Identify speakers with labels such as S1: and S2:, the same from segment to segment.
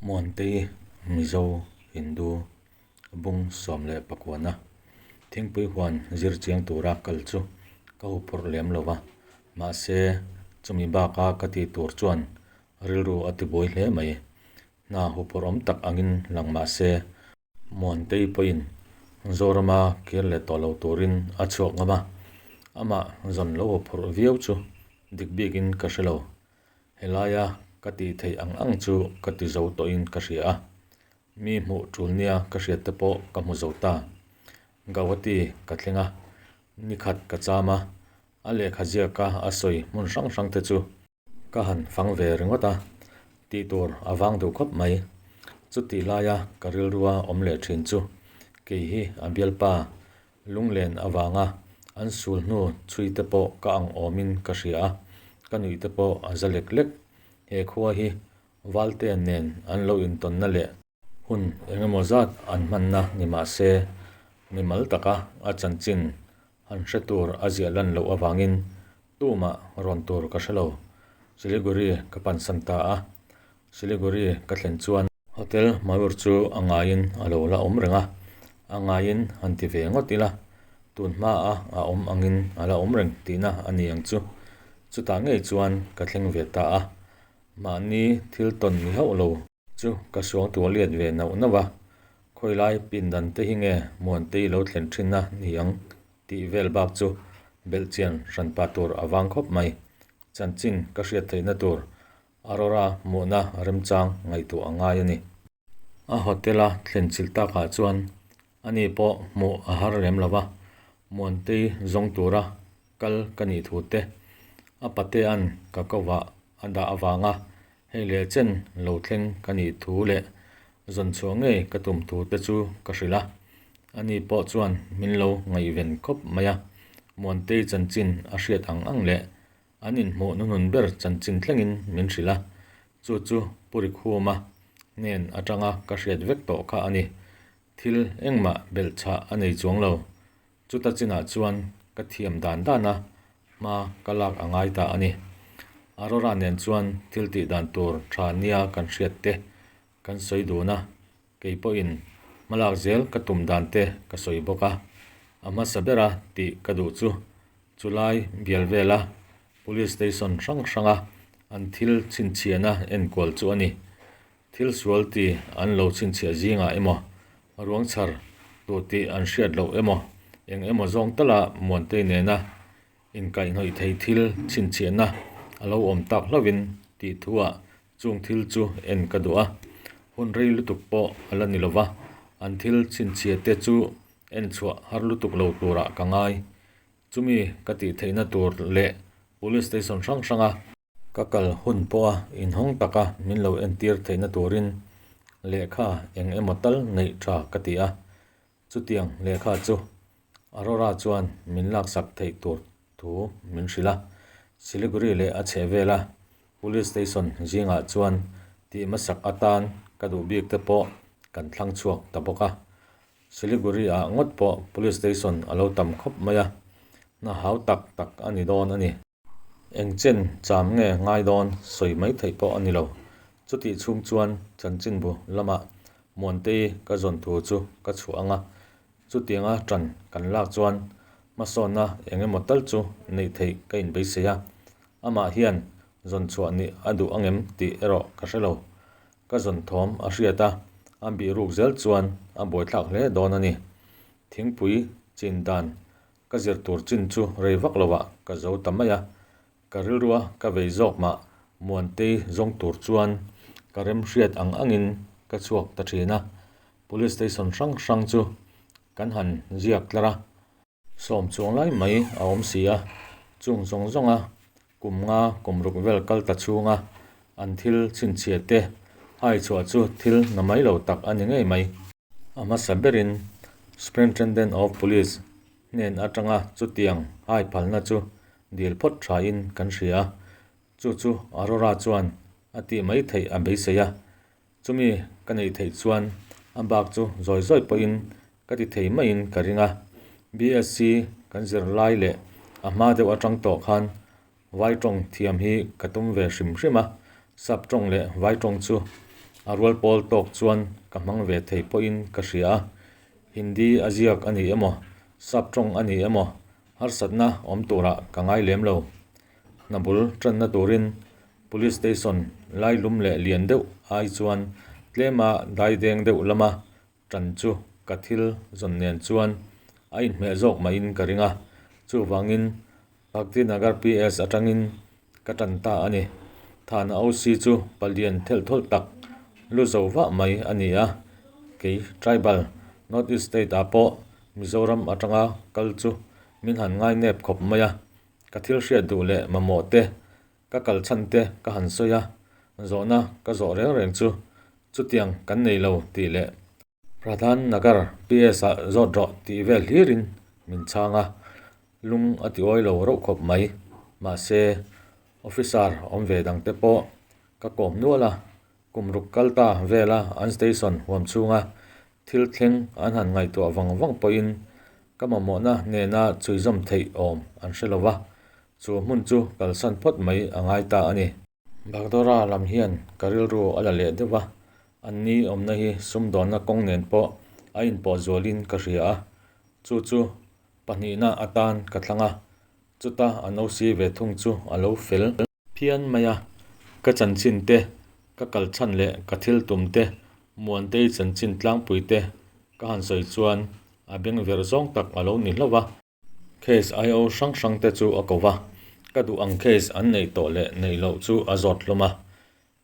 S1: Muantei Mizo Hindu bung 19 thingpui huan zir chiang tura kal chu ka huphurh lem lo va, mahse chumi baka ka tih tur chuan rilru a tibuai hle mai. Hna huphurh awm tak angin lang mah se, Muantei pawhin Zorama kir leh tawh lo turin a chhuak ngam a, amah zawn lo huphurh viau chu dik bikin ka hre lo. Helaia ka tih theih ang ang chu ka ti zo tawhin ka hria a, mi hmuh tul nia ka hriat te pawh ka hmu zo ta. Gauhati ka thleng a, nikhat ka cham a, a lehkha ziaka a sawi hmun hrang hrang te chu ka han fang ve ringawt a, tih tur a vang duh khawp mai. Chutih laia ka rilrua awm leh thin chu kei hi a bialpa Lunglen avanga an sul hnu chhui te pawh ka ang awmin ka hria a, ka nuih te pawh a za lek lek. He khua hi Valtea nen an lo intawnna leh hun eng emaw zat an hmanna ni mah se, mimal taka a chanchin han hre tur a ziah lan loh avangin tumah rawn tur ka hre lo. Siliguri ka pansan ta a, Siliguri ka thlen chuan Hotel Mayur chu a ngaiin a lo la awm reng a, a ngaiin han ti ve ngawt ila, tun hmaa a awm angin a la awm reng tihna a ni ang chu. Chutah ngei chuan ka thleng ve ta a, mahni thil tawn ni hauh lo chu ka suangtuah liat ve nauh nauh a, khawilai pindan te hi nge Muantei lo thlen thin a ni ang tih vel bak chu belhchian hranpa tur a vang khawp mai. Chanchin ka hriat theihna tur Aurora hmuhna remchang ngaihtuah a ngai a ni. A hotel-a thlen chilh takah chuan ani pawh hmuh a har lem lo va, Muantei zawng tura kal ka nih thu te, a patea'n ka kovah a dah avanga hei leh chen lo thleng ka nih thu leh zawn chhuah ngei ka tum thu te chu ka hrilh a. Ani pawh chuan min lo ngaihven khawp mai a, Muantei chanchin a hriat ang ang leh An inhmuh nuhnun ber chanchin thlengin min hrilh a, chu chu Pu Rikhuma hnen atanga ka hriat vek tawh kha a ni. Thil engmah belhchhah a nei chuang lo. Chuta chinah chuan ka thiam dan dan a, hma ka lak a ngai ta a ni. Aurora nen chuan thil tih dan tur tha nia kan hriat te kan sawi dun a, kei pawhin hmalak zel ka tum dan te ka sawi bawk a, a hmasa bera tih ka duh chu chulai bial vela Police Station hrang hranga an thil chhinchhiahna enkual chu a ni. Thil sual ti an lo chhinchhiah zingah emaw, ruang chhar duh tih an hriat loh emaw, eng emaw zawng tala Muantei nena Inkaihhnawih thei thil chhinchhiahna a lo awm tak hlauhin tih thuah chung thil chu en ka duh a, hun rei lutuk pawh a la ni lo va, an thil chhinchhiah te chu en chhuah har lutuk lo turah ka ngai. Chumi ka tih theihna tur leh Police Station hrang hranga ka kal hun pawha inhawng taka min lo entir theihna turin lehkha eng emaw tal neih tha ka ti a, Chutiang lehkha chu Aurora chuan min laksak theih tur thu min hrilh a, Siliguri leh a chhehvela Police Station zingah chuan tih hmasak atan ka duh bik te pawh kan thlang chhuak ta bawk a. Siliguri ah ngawt pawh Police Station a lo tam khawp mai a, hna hau tak tak a ni dawn a ni. Eng chen cham nge ngai dawn sawi mai theih pawh a ni lo. Chutih chhung chuan chanchinbu lamah Muantei ka zawn thu chu ka chhuah ang a, chutianga ṭan kan lak chuan hmasawnna eng emaw tal chu neih theih ka inbeisei a, amah hian zawn chhuah nih a duh angem tih erawh ka hre lo. Ka zawn thawm a hriat a, a bih ruk zel chuan a buaithlak hle dawn a ni. Thingpui chin dan Ka zir tur chin chu rei vak lovah ka zo ta mai a, ka rilrua ka vei zawk mah Muantei zawng tur chuan ka remhriat ang angin ka chhuak ta thin a, Police Station hrang hrang chu kan han ziak tlar a, sawm chuang lai mai a awm si a, chung zawng zawnga kum nga kum ruk vel kal ta chhunga an thil chhinchhiah te hai chhuah chu thil na mai lo tak a ni ngei mai. A hmasa berin Superintendent of Police hnen atanga chutiang hai phalna chu dil phawt thain kan hria a, chu chu Aurora chuan a tih mai theih a beisei a, chumi ka neih theih chuan a bak chu zawi zawi pawhin ka ti thei maiin ka ring a. BSc kan zir lai leh a hma deuh atang tawh khan Vai tawng thiam hi ka tum ve hrim hrim a, sap tawng leh vai tawng chu. A rual pawl tawk chuan ka hmang ve thei pawhin ka hria a. Hindi a ziak a ni emaw, sap tawng a ni emaw, harsatna awm turah ka ngai lem lo. Hna bul tanna turin Police Station lai lum leh lian deuh ai chuan tlema daideng deuh lama tan chu ka thil zawn nen chuan a inhmeh zawk mahin ka ring a, chuvangin Bhakti Nagar PS atangin ka tan ta a ni. Thana OC chu palian thelh thawlh tak lu zo vah mai a ni a, kei tribal North East State ah pawh Mizoram atanga kal chu min han ngai nep khawp mai a, ka thil hriat duh leh mamawh te Ka kal chhan te ka han sawi a, zawhna ka zawh reng reng chu chutiang kan nei lo tih leh Pradhan Nagar PS ah zawt rawh tih vel hlirin min chhang a, lung a ti awi lo rauh khawp mai. Mahse, officer awm ve dang te pawh ka kawm nual a, kum ruk kal ta vela an station huam chhunga thil thleng an han ngaihtuah vang vang pawhin ka mamawhna nena chhuizawm theih awm an hre lo va, Chu hmun chu kalsan phawt mai a ngai ta a ni. Bagdora lam hian ka rilru a la leh deuh a, anni awmna hi sumdawnna kawng nen pawh a inpawh zualin ka hria a, chu chu pahnihna atan ka thlang a, chuta an OC ve thung chu a lo fel. Phian mai a, ka chanchin te, ka kal chhan leh ka thil tum te, Muantei chanchin tlangpui te ka han sawi chuan a beng verh zawng tak a lo ni hlauh a. Case IO hrang hrang te chu a ko va, ka duh ang case an neih tawh leh neih loh chu a zawt hlawm a.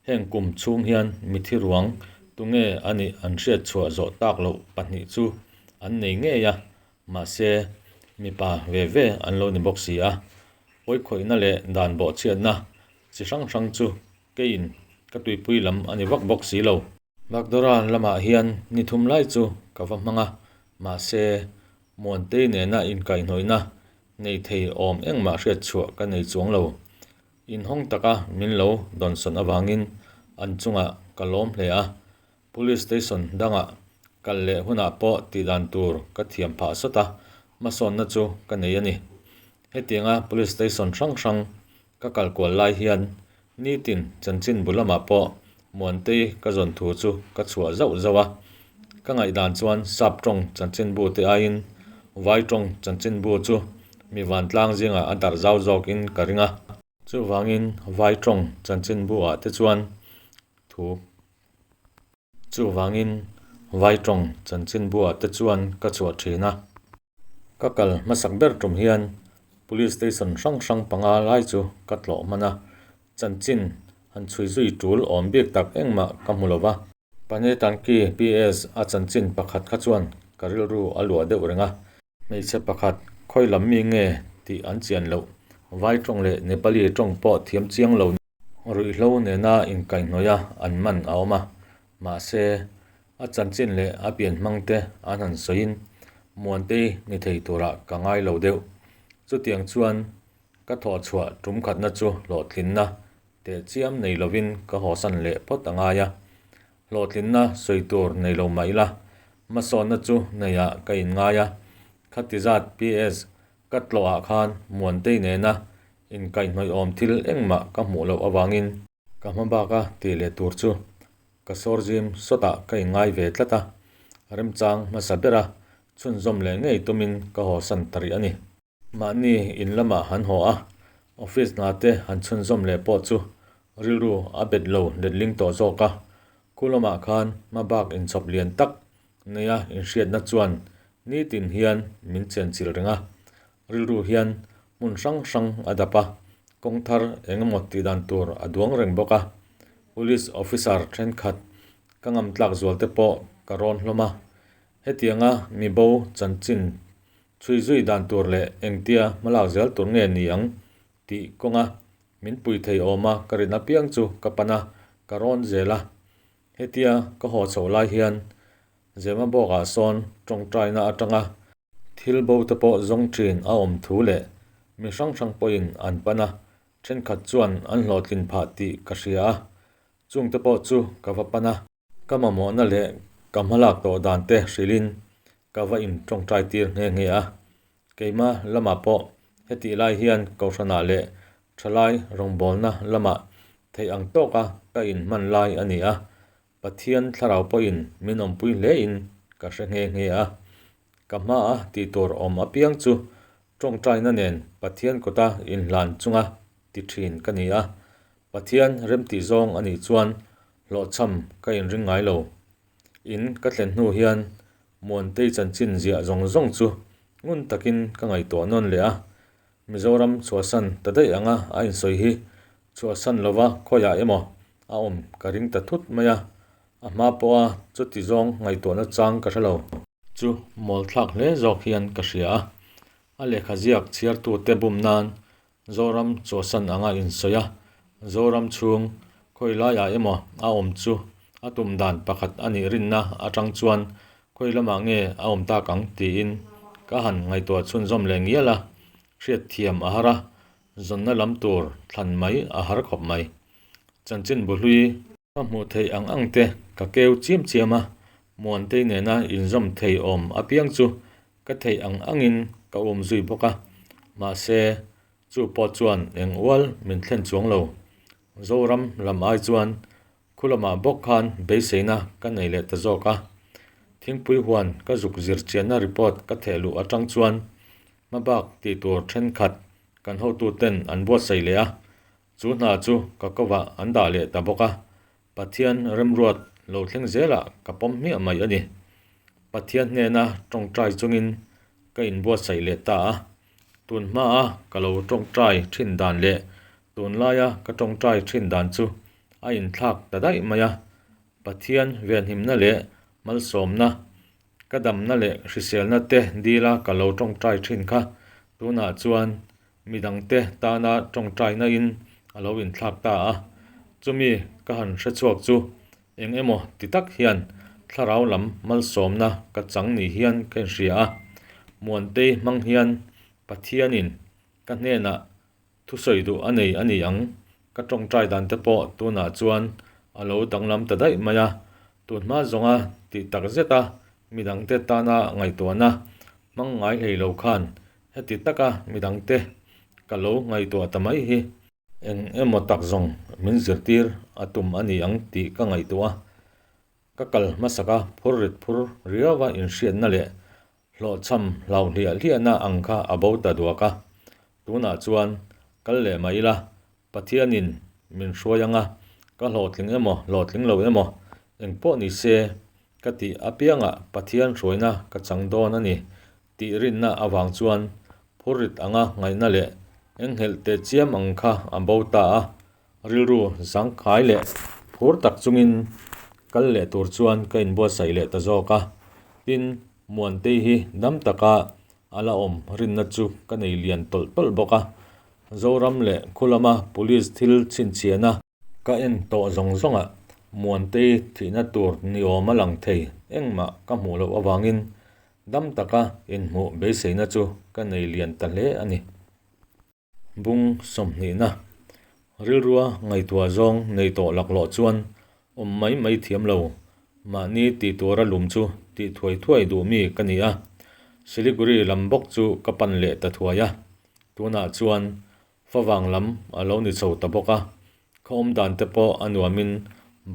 S1: Heng kum chhung hian mithi ruang tunge a nih an hriat chhuah zawh tak loh pahnih chu an nei ngei a, mahse mipa ve ve an lo ni bawk si a. Pawikhawihna leh dan bawhchhiatna chi hrang hrang chu keiin ka tuipui lam a ni vak bawk si lo. Bagdora lamah hian ni thum lai chu ka va hmang a, mahse, Muantei nena inkaihhnawihna nei thei awm engmah hriat chhuah ka nei chuang lo. Inhawng taka min lo dawnsawn avangin an chungah ka lawm hle a, Police Station dangah kal leh hunah pawh tihdan tur ka thiam phah sawt a, hmasawnna chu ka nei a ni. Hetianga Police Station hrang hrang Ka kal kual lai hian nitin chanchin bu lamah pawh Muantei ka zawn thu chu ka chhuah zauh zauh a. Ka ngaihdan chuan sap tawng chanchinbu te aiin vai tawng chanchinbu chu mi vantlang zingah a darh zau zawkin ka ring a. Chuvangin vai tawng chanchinbu ah te chuan thu Chuvangin vai tawng chanchinbu ah te chuan ka chhuah thin a. Ka kal hmasak ber tum hian Police Station hrang hrang panga lai chu ka tlawh hman a, chanchin han chhui zui tul awm bik tak engmah ka hmu lo va. Panetanki PS a chanchin pakhat kha chuan ka rilru a luah deuh reng a. Hmeichhe pakhat khawi lam mi nge tih an chian loh, Vai tawng leh Nepali tawng pawh thiam chiang lo. Ruihhlo nena inkaihhnawih a an man a awm a, mahse a chanchin leh a pian hmang te an han sawiin Muantei ni thei turah ka ngai lo deuh. Chutiang chuan ka thawh chhuah tum khatna chu hlawhtlinna teh chiam nei lovin ka hawsan leh phawt a ngai a. Hlawhtlinna sawi tur nei lo mah ila, hmasawnna chu neiah ka inngai a, khati zat PS Ka tlawhah khan Muantei nena inkaihhnawihawm thil engmah ka hmuh loh avangin ka hma baka tih leh tur chu ka sawr zim sawtah ka inngai ve tlat a, remchang hmasa bera chhunzawm leh ngei tumin ka hawsan ta rih a ni. Mahni in lamah han haw a, office hna te han chhunzawm leh pawh chu rilru a bet lo letling tawh zawk a, khu lamah khan hma bak inchhawp lian tak Neia inhriatna chuan nitin hian min chenchilh reng a, rilru hian hmun hrang hrang a dap a, kawng thar eng emaw tih dan tur a duang reng bawk a. Police officer thenkhat ka ngam tlak zual te pawh ka rawn hlawm a, hetianga mi bo chanchin chhui zui dan tur leh engtia hmalak zel tur nge ni ang tih kawnga min pui thei awma ka rin apiang chu ka pan a, ka rawn zel a. Hetia ka haw chhoh lai hian Zemabawkah sawn tawngtaina atanga thil bo te pawh zawng thin a awm thu leh mi hrang hrang pawhin an pan a, thenkhat chuan an hlawhtlin phah tih ka hria a, chungte pawh chu ka va pan a. Ka mamawhna leh ka hmalak tawh dan te hrilhin ka va in tawngtai tir nghe nghe a, keima lamah pawh hetih lai hian Kohhranah leh thalai rawngbawlna lamah theih ang tawka ka inhman lai a ni a. Pathian thlarau pawhin min awmpui hlein ka hre nghe nghe a. Ka hmaa tih tur awm apiang chu tawngtaina nen Pathian kawta inhlan chunga ti thin ka ni a. Pathian remtih zawng a nih chuan hlawhchham ka inring ngai lo. In ka thlen hnu hian Muantei chanchin ziah zawng zawng chu ngun takin ka ngaihtuah nawn leh a. Mizoram chhuahsan ta daih anga a insawi hi chhuahsan lova khawiah emaw a awm ka ring ta thut mai a, a hma pawha chuti zawng ngaihtuahna chang ka hre lo. Chu mawlthlak hle zawk hian ka hria a, a lehkha ziak chhiartute bum nan Zoram chhuahsan anga insawi a, Zoram chhung khawi laiah emaw a awm chu a tum dan pakhat a nih rinna atang chuan Khawi lamah nge a awm tak ang tiin ka han ngaihtuah chhunzawm leh ngial a, hriatthiam a har a, zawnna lam tur thlan mai a har khawp mai. Chanchin bu hlui. Ka hmuh theih ang ang te ka keu chiam chiam a, Muantei nena inzawm thei awm apiang chu ka theih ang angin ka um zui bawk a, mahse chu pawh chuan eng ual min thlen chuang lo. Zoram lam ai chuan Khu lamah bawk khan beiseina ka nei leh ta zawk a. Thingpui huan ka zuk zir chianna report ka theh luh atang chuan hmabak tih tur thenkhat kan hotuten an buatsaih leh a, chu hna chu ka kovah an dah leh ta bawk a. Pathian remruat lo thleng zelah ka pawm hmiah mai a ni. Pathian hnena tawngtai chungin ka inbuatsaih leh ta a. Tun hmaa ka lo tawngtai thin dan leh tunlaia ka tawngtai thin dan chu a inthlak ta daih mai a. Pathian venhimna leh malsawmna, ka damna leh hriselna te dila ka lo tawngtai thin kha tunah chuan midangte tana tawngtaina in a lo inthlak ta a. Chumi ka han hrechhuak chu eng emaw ti tak hian thlarau lam malsawmna ka chang ni hian ka inhria a. Muantei hmang hian Pathianin ka hnenah Thusawi duh a nei a ni ang. Ka tawngtai dan te pawh tunah chuan a lo danglam ta daih mai a. Tun hma zawnga tih tak zeta midangte tana ngaihtuahna hmang ngai hlei lo khan heti taka midangte ka lo ngaihtuah ta mai hi eng emaw tak zawng min zirtir a tum a ni ang tih ka ngaihtuah a. Ka kal hmasaka phur rit phur riauva inhriatna leh Hlawhchham hlau hliah hliahna ang kha a bo ta duak a, tunah chuan kal leh mai ila, Pathianin min hruai anga ka hlawhtling emaw hlawhtling lo emaw engpawh ni se ka tih apiangah Pathian hruaina ka chang dawn a ni tih rinna avang chuan phurrit anga ngaihna leh enghelh teh chiam ang kha a bo ta a, rilru zangkhai leh phur tak chungin kal leh tur chuan ka inbuatsaih leh ta zawk a, tin Muantei hi dam taka a la awm rinna chu ka nei lian tawlh tawlh bawk a, Zoram leh khulama Police thil chhinchhiahna ka en tawh zawng zawngah Muantei thihna tur ni awm a lang thei engmah ka hmuh loh avangin dam taka inhmuh beiseina chu ka nei lian ta hle a ni. Bung sawmhnihna rilrua ngaihtuah zawng nei tawh laklawh chuan awm mai mai thiam lo. Mahni tih tura lum chu tih thuai thuai duh mi ka ni a. Siliguri lam bawk chu ka pan leh ta thuai a. Tunah chuan favang lam a lo ni chho ta bawk a. Khaw awm dan te pawh a nuamin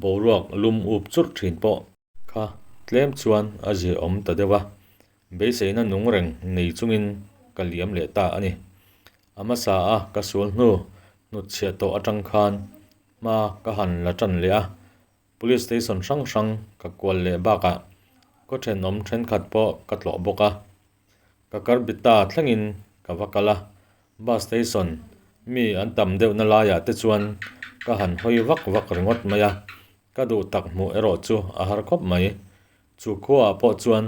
S1: boruak lum up churh thin pawh. Kha tlem chuan a ziaawm ta deuh a, beiseina nung reng nei chungin ka liam leh ta a ni. A hmasa a ka sual hnu hnutchhiah tawh atang khan hma ka han la tan leh a, Police Station hrang hrang ka kual leh bakah khaw thenawm thenkhat pawh ka tlawh bawk a. Ka kar bita thlengin ka va kal a, bus station mi an tam deuhna laiah te chuan ka han hawi vak vak ringawt mai a, ka duh tak hmuh erawh chu a har khawp mai. Chu khuaah pawh chuan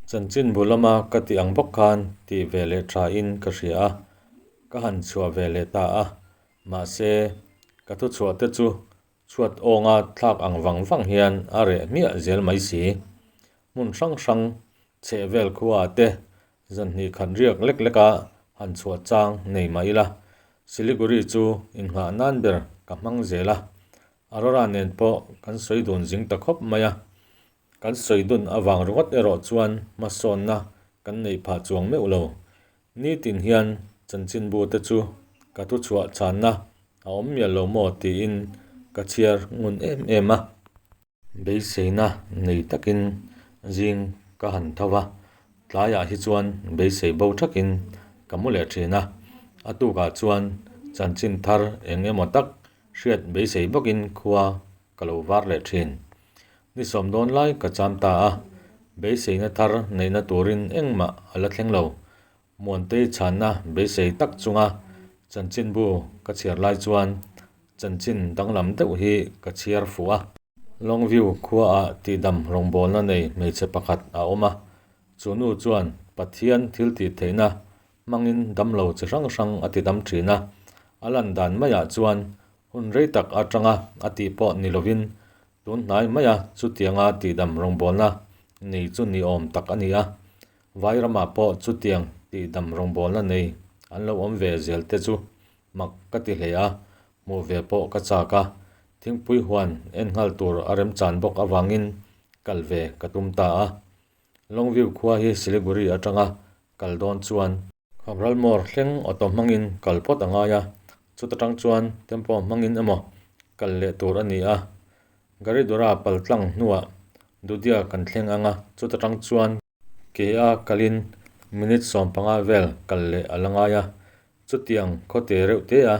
S1: chanchin bu lama ka tih ang bawk khan tih ve leh tha in ka hria a, ka han chhuah ve leh ta a, mahse ka thuchhuah te chu chhuat awnga thlak ang vang vang hian a reh hmiah zel mai si. Hmun hrang hrang chheh vel khuaah te zan hnih khat riak lek lek a han chhuah chang nei mah ila, Siliguri chu innghah nan ber ka hmang zel a, Aurora nen pawh kan sawi dun zing ta khawp mai a, kan sawi dun avang ringawt erawh chuan hmasawnna kan neih phah chuang meuh lo. Nitin hian chanchinbu te chu ka thuchhuah chhanna a awm mial lo maw tiin ka chhiar ngun em em a. Beiseina nei takin zing ka han tho va, tlaiah hi chuan beisei bo thakin ka mu leh thin a. A tukah chuan chanchin thar eng emaw tak hriat beisei bawkin khua ka lo var leh thin. Ni sawm dawn lai ka cham ta a, beiseina thar neihna turin engmah a la thleng lo. Muantei chhanna beisei tak chunga chanchinbu ka chhiar lai chuan chanchin danglam deuh hi ka chhiar fuh a. Longview khuaah tihdam rawngbawlna nei hmeichhe pakhat a awm a, chu nu chuan Pathian thil tih theihna hmangin damlo chi hrang hrang a tidam thin a, a lan dan maiah chuan hun rei tak atanga a tih pawh ni lovin tun hnai maia chutianga tihdam rawngbawlna nei chu ni awm tak a ni a. Vai ramah pawh chutiang tihdam rawngbawlna nei an lo awm ve zel te chu mak ka ti hle a, hmuh ve pawh ka chak a, thingpui huan en nghal tur a remchan bawk avangin kal ve ka tum ta a. Longview khua hi Siliguri atanga kal dawn chuan Khabralmawr thleng auto hmangin kal phawt a ngai a, chuta tang chuan tempo hmangin emaw kal leh tur a ni a. Garidura paltlang hnuah Dudia kan thleng ang a, chuta tang chuan ke a kalin minute 15 vel kal leh a la ngai a. Chutiang khawte reuh te a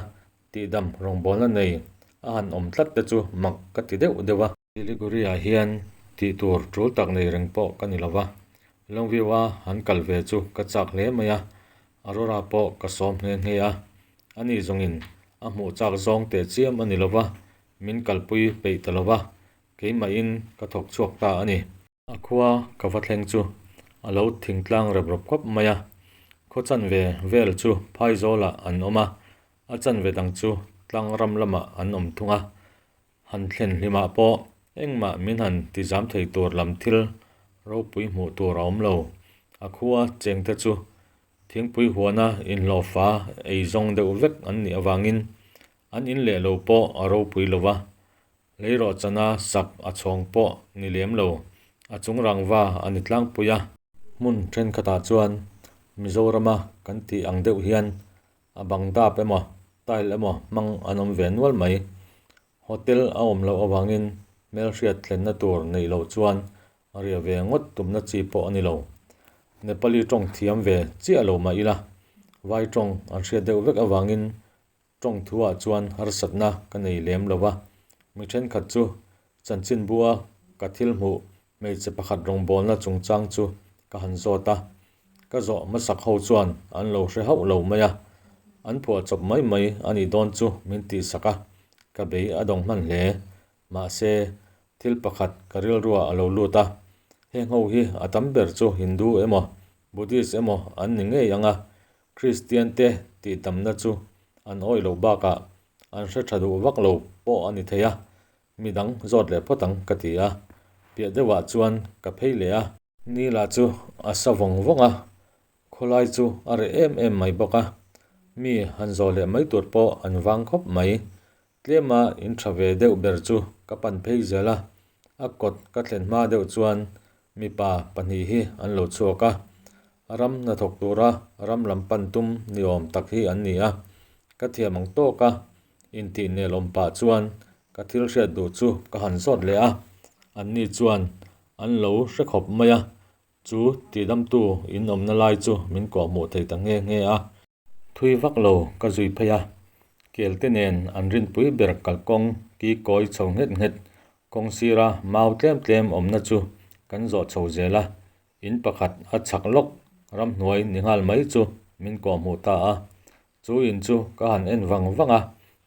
S1: tihdam rawngbawlna nei a han awm tlat te chu mak ka ti deuh deuh a. Siliguri-ah hian tih tur tul tak nei reng pawh ka ni lo va, Longview-a han kal ve chu ka chak hle mai a, Aurora pawh ka sawm nghe nghe a, ani zawngin a hmuh chak zawng teh chiam a ni lo va, min kalpui peih ta lo va, keimahin ka thawk chhuak ta a ni. A khua ka va thleng chu a lo thingtlang rep rawp khawp mai a, khaw chanve vel chu Phaizawlah an awm a, a chanve dang chu tlangram lamah an awm thung a. Han thlen hlimah pawh engmah min han ti zam thei tur lam thil ropui hmuh tur a awm lo. A khua chengte chu thingpui huana inhlawhfa ei zawng deuh vek an nih avangin an in leh lo pawh a ropui lo va, leirawhchana sak a chhawng pawh ni lem lo, a chung rangva a ni tlangpui a. Hmun thenkhatah chuan Mizorama kan tih ang deuh hian A bang dap emaw, tile emaw hmang an awm ve nual mai. Hotel a awm loh avangin hmelhriat thlenna tur neih loh chuan riah ve ngawt tumna chi pawh a ni lo. Nepali tawng thiam ve chiah lo mah ila, vai tawng an hriat deuh vek avangin tawng thuah chuan harsatna ka nei lem lo va. Mi thenkhat chu chanchinbua ka thil hmuh Hmeichhe pakhat rawngbawlna chungchang chu ka han zawt a, ka zawh hmasak ho chuan an lo hre hauh lo mai a, an phuah chawp mai mai a nih dawn chu min tihsak a, ka bei a dawng hman hle. Mahse, thil pakhat ka rilruah a lo lut a, heng ho hi a tam ber chu Hindu emaw Buddhist emaw an ni ngei ang a, Kristian te tihdamna chu an awih loh bakah an hre tha duh vak lo pawh a ni thei a, Mi dang zawt leh phawt ang ka ti a, piah deuhah chuan ka phei leh a. Ni lah chu a sa vawng vawng a, khawlai chu a reh em em mai bawk a, mi han zawh leh mai tur pawh an vang khawp mai. Tlema in tha ve deuh ber chu ka pan phei zel a, a kawt ka thlen hma deuh chuan mipa pahnih hi an lo chhuak a, ram hnathawk tura ram lam pan tum ni awm tak hi an ni a, ka thiam ang tawk a, Intih nelawm pah chuan ka thil hriat duh chu ka han zawt leh a, anni chuan an lo hre khawp mai a, chu tihdamtu in awmna lai chu min kawhhmuh thei ta nghe nghe a. Thui vak lo ka zui phei a, kelte nen an rinpui ber kalkawng ki kawi chho nghet nghet kawng sira mau tlem tlem awmna chu kan zawh chho zel a, in pakhat a chhak lawk ramhnuai ni nghal mai chu min kawhhmuh ta a. Chu in chu ka han en vang vang a,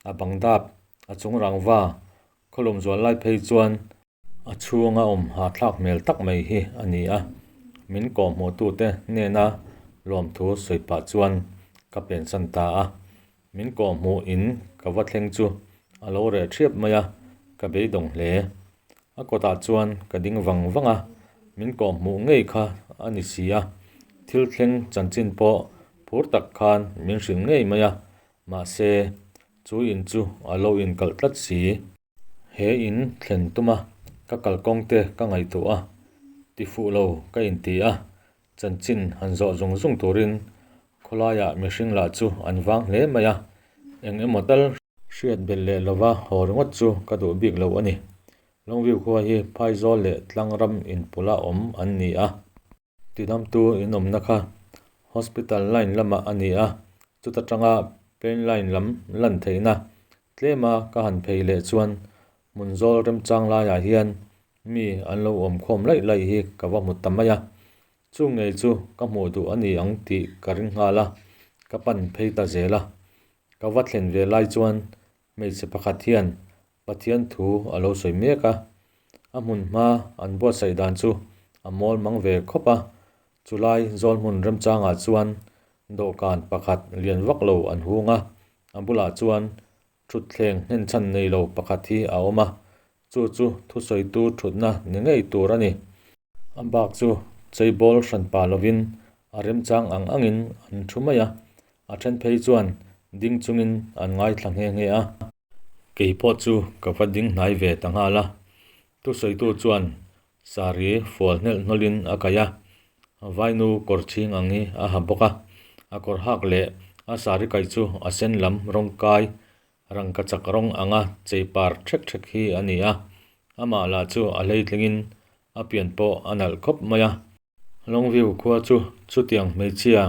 S1: a bang dap, a chung rangva, khawlum zual lai phei chuan a chhunga awm hahthlak hmel tak mai hi a ni a, min kawhhmuhtute hnena lawmthu sawi pah chuan ka pensan ta a, min kawhhmuh in ka va thleng chu a lo reh thiap mai a, ka beidawng hle. A kawtah chuan ka ding vang vang a, min kawhhmuh ngei kha a ni si a, thil thleng chanchin pawh phur tak khan min hrilh ngei mai a, mahse chu in chu a lo inkalh tlat si. He in thlen tuma ka kalkawng te ka ngaihtuah a, ti fuh lo ka inti a, chanchin han zawh zung zung turin khawlaiah mihring lah chu an vang hle mai a, eng emaw tal. Hriat belh leh lova haw ringawt chu ka duh bik lo a ni. Longview khua hi Phaizawl leh Tlangram inpula awm an ni a. Tidamtu inawmna kha Hospital line lamah a ni a, chuta tanga Plain line lam lan theihna tlema ka han phei leh chuan hmun zawl remchang laiah hian mi an lo awm khawm laih laih hi ka va hmu ta mai a. Chu ngei chu ka hmuh duh a ni ang tih ka ring nghal a, ka pan phei ta zel a. Ka va thlen ve lai chuan hmeichhe pakhat hian Pathian thu a lo sawi mek a, a hmun hma an buatsaih dan chu a mawl mang ve khawp a, chulai zawl hmun remchangah chuan dawhkan pakhat lian vak lo an hung a, a bulah chuan thutthleng hnenchhan nei lo pakhat hi a awm a, chu chu thusawitu thutna ni ngei tur a ni. A bak chu cheibawl hran pa lovin a remchang ang angin an thu mai a, a then phei chuan ding chungin an ngaithla nghe nghe a. Kei pawh chu ka va ding hnai ve ta nghal a, thusawitu chuan sari fual hnelh hnawlhin a kaih a, vainu kawr chhing ang hi a ha bawk a, a kawr hak leh a sari kaih chu a sen lam rawng kai rangkachak rawng anga chei par ṭhek ṭhek hi a ni a, amah lah chu a hleitlingin a pian pawh a nalh khawp mai a. Longview khua chu chutiang hmeichhia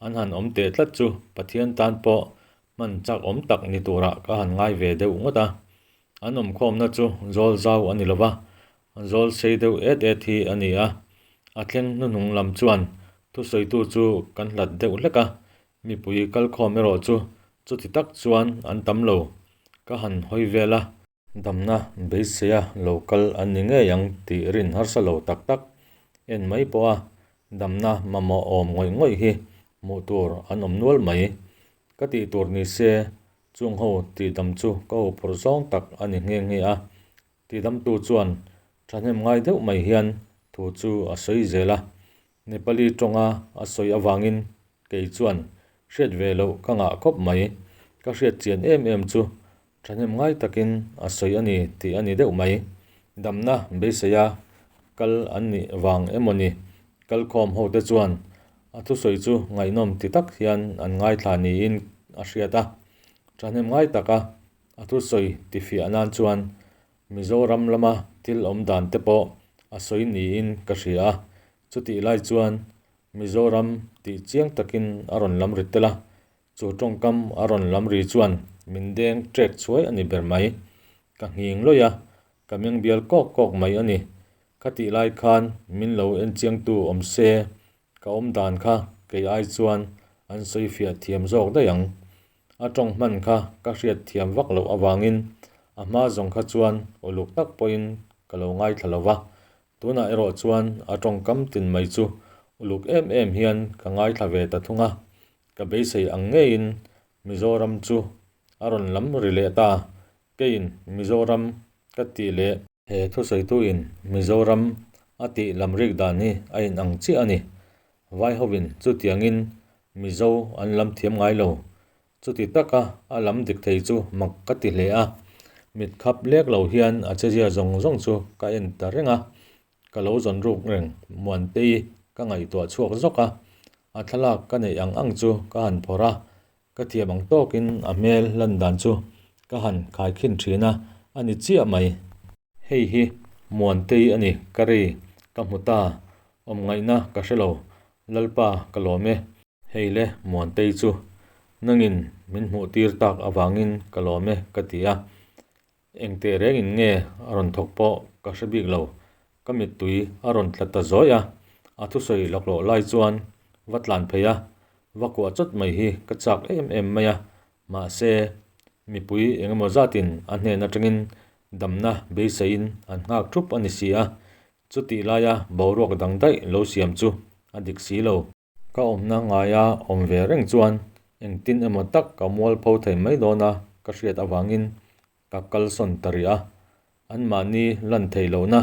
S1: an han awm teh tlat chu Pathian tan pawh hman chak awm tak ni turah ka han ngai ve deuh ngawt a. An awmkhawmna chu zawl zau a ni lova, zawl sei deuh et et hi a ni a. A thleng hnuhnung lam chuan thusawitu chu kan hlat deuh hlek a, mipui kalkhawm erawh chu chuti tak chuan an tam lo. Ka han hawi vel a. Damna beiseia lo kal an ni ngei ang tih rin harsa lo tak tak en mai pawh a damna mamawh awm ngawih ngawih hi hmuh tur an awm nual mai. Ka tih tur ni se chung ho tihdam chu ka huphurh zawng tak a ni nghe nghe a. Tihdamtu chuan thahnem ngai deuh mai hian thu chu a sawi zel a. Nepali tawnga a sawi avangin kei chuan hriat ve loh ka ngah khawp mai. Ka hriat chian em em chu thahnem ngai takin a sawi a ni tih a ni deuh mai. Damna beiseia kal an nih vang emaw ni? Kalkhawm hote chuan a thusawi chu ngaihnawm ti tak hian an ngaithla niin a hriat a. Thahnem ngai taka a thusawi tifiah nan chuan Mizoram lama thil awm dan te pawh a sawi niin ka hria a, chutih lai chuan Mizoram tih chiang takin a rawn lam ri tel a, chu tawngkam a rawn lam ri chuan min deng ṭek chhuai a ni ber mai. Ka nghing lawih a, ka meng bial kawk kawk mai a ni. Khatih lai khan min lo enchiangtu awm se Ka awm dan kha kei ai chuan an sawi fiah thiam zawk daih ang. A tawng hman kha ka hriat thiam vak loh avangin a hma zawng kha chuan uluk tak pawhin ka lo ngaithla lo va, tunah erawh chuan a tawngkam tin mai chu uluk em em hian ka ngaithla ve ta thung a. Ka beisei ang ngeiin Mizoram chu a rawn lam ri leh ta, keiin Mizoram ka tih leh. He thusawitu-in Mizoram a tih lam rik dan hi a inang chiah a ni. Vai hovin chutiangin Mizo an lam thiam ngai lo. Chuti taka a lam dik thei chu mak ka ti hle a. Mit khap lek lo hian a chezia zawng zawng chu ka en ta reng a. Ka lo zawn ruk reng Muantei ka ngaihtuah chhuak zawk a. A thlalak ka neih ang ang chu ka han phawrh a. Ka thiam ang tawkin a hmel lan dan chu ka han khaikhin thin a, a ni chiah mai. Hei hi Muantei a ni, ka ri, ka hmu ta, awm ngaihna ka hre lo, Lalpa ka lawm e. Hei le Muantei chu nangin min hmuh tir tak avangin ka lawm e ka ti a, Eng teh rengin nge a rawn thawk pawh ka hre bik lo, ka mittui a rawn tla ta zawi a, a thusawi laklawh lai chuan va tlan phei a, va kuah chawt mai hi ka chak em em mai a, mahse mipui eng emaw zatin a hnen atangin damna beiseiin an nghak thup a ni si a, chutih laia boruak dang daih lo siam chu a dik si lo. Ka awmna ngaia awm ve reng chuan engtin emaw tak ka mualpho thei mai dawn a ka hriat avangin ka kalsawn ta rih a. Anmahni lan thei lohna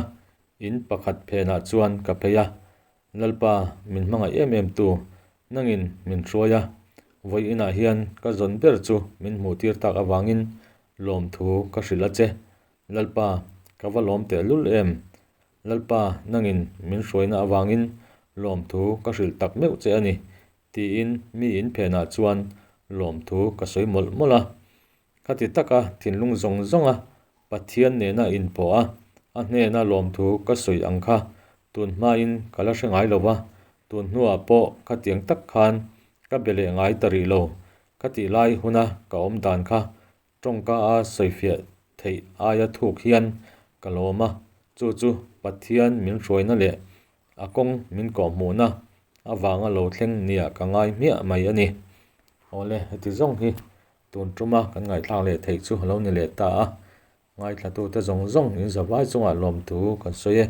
S1: in pakhat phenah chuan ka phei a, Lalpa min hmangaih em em tu, nangin min hruai a, vawi inah hian ka zawn ber chu min hmuh tir tak avangin lawmthu ka hrilh a che. Lalpa, ka va lawm tehlul em? Lalpa, nangin min hruaina avangin lawmthu ka hrilh tak meuh che a ni, tiin mi in phenah chuan lawmthu ka sawi mawlh mawlh a. Khati taka thinlung zawng zawnga Pathian nena inpawh a, A hnena lawmthu ka sawi ang kha tun hmain ka la hre ngai lo va, tun hnuah pawh khatiang tak khan ka be leh ngai ta rih lo. Khatih lai huna ka awm dan kha tawngka a sawifiah theih aia thuk hian ka lawm a, chu chu Pathian min hruaina leh a kawng min kawhhmuhna avanga lo thleng niah ka ngai hmiah mai a ni. Awle, heti zawng hi tun tuma kan ngaihthlak leh theih chu a lo ni leh ta a. Ngaithlatute zawng zawng in zavai chungah lawmthu kan sawi e.